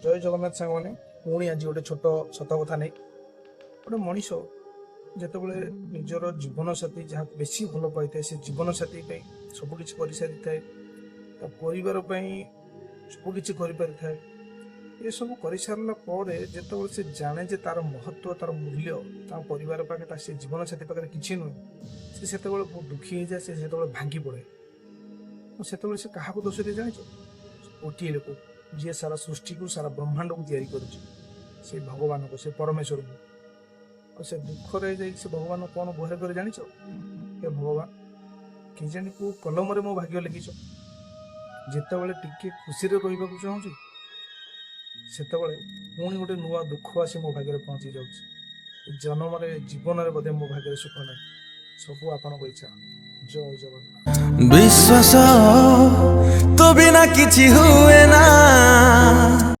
ଜୟ ଜଗନ୍ନାଥ ସାଙ୍ଗମାନେ। ପୁଣି ଆଜି ଗୋଟେ ଛୋଟ ସତ କଥା ନେଇ। ଗୋଟେ ମଣିଷ ଯେତେବେଳେ ନିଜର ଜୀବନସାଥୀ, ଯାହାକୁ ବେଶୀ ଭଲ ପାଇଥାଏ, ସେ ଜୀବନସାଥୀ ପାଇଁ ସବୁ କିଛି କରିସାରିଥାଏ, ତା ପରିବାର ପାଇଁ ସବୁ କିଛି କରିପାରିଥାଏ, ଏସବୁ କରିସାରିଲା ପରେ ଯେତେବେଳେ ସେ ଜାଣେ ଯେ ତାର ମହତ୍ଵ, ତାର ମୂଲ୍ୟ ତା ପରିବାର ପାଖରେ, ତା ସେ ଜୀବନସାଥୀ ପାଖରେ କିଛି ନୁହେଁ, ସେ ସେତେବେଳେ ବହୁତ ଦୁଃଖୀ ହେଇଯାଏ। ସେ ସେତେବେଳେ ଭାଙ୍ଗି ପଡ଼େ। ଆଉ ସେତେବେଳେ ସେ କାହାକୁ ଦୋଷ ଦିଏ ଜାଣିଛ? ଗୋଟିଏ ଲୋକ, ଯିଏ ସାରା ସୃଷ୍ଟିକୁ, ସାରା ବ୍ରହ୍ମାଣ୍ଡକୁ ତିଆରି କରୁଛି, ସେ ଭଗବାନଙ୍କୁ, ସେ ପରମେଶ୍ୱରଙ୍କୁ। ଆଉ ସେ ଦୁଃଖରେ ଯାଇକି ସେ ଭଗବାନ କ'ଣ ଗୁହାରି କରେ ଜାଣିଛ? ହେ ଭଗବାନ, କେଜାଣି କୋଉ କଲମରେ ମୋ ଭାଗ୍ୟ ଲେଖିଛ। ଯେତେବେଳେ ଟିକେ ଖୁସିରେ ରହିବାକୁ ଚାହୁଁଛି, ସେତେବେଳେ ପୁଣି ଗୋଟେ ନୂଆ ଦୁଃଖ ଆସି ମୋ ଭାଗ୍ୟରେ ପହଞ୍ଚି ଯାଉଛି। ଏ ଜନ୍ମରେ, ଜୀବନରେ ବୋଧେ ମୋ ଭାଗ୍ୟରେ ସୁଖ ନାହିଁ। ସବୁ ଆପଣଙ୍କ ଇଚ୍ଛା। ଜୟ ଜଗନ୍ନାଥ। ବିଶ୍ୱାସ ତୋ ବିନା କିଛି ହୁଏ ନା।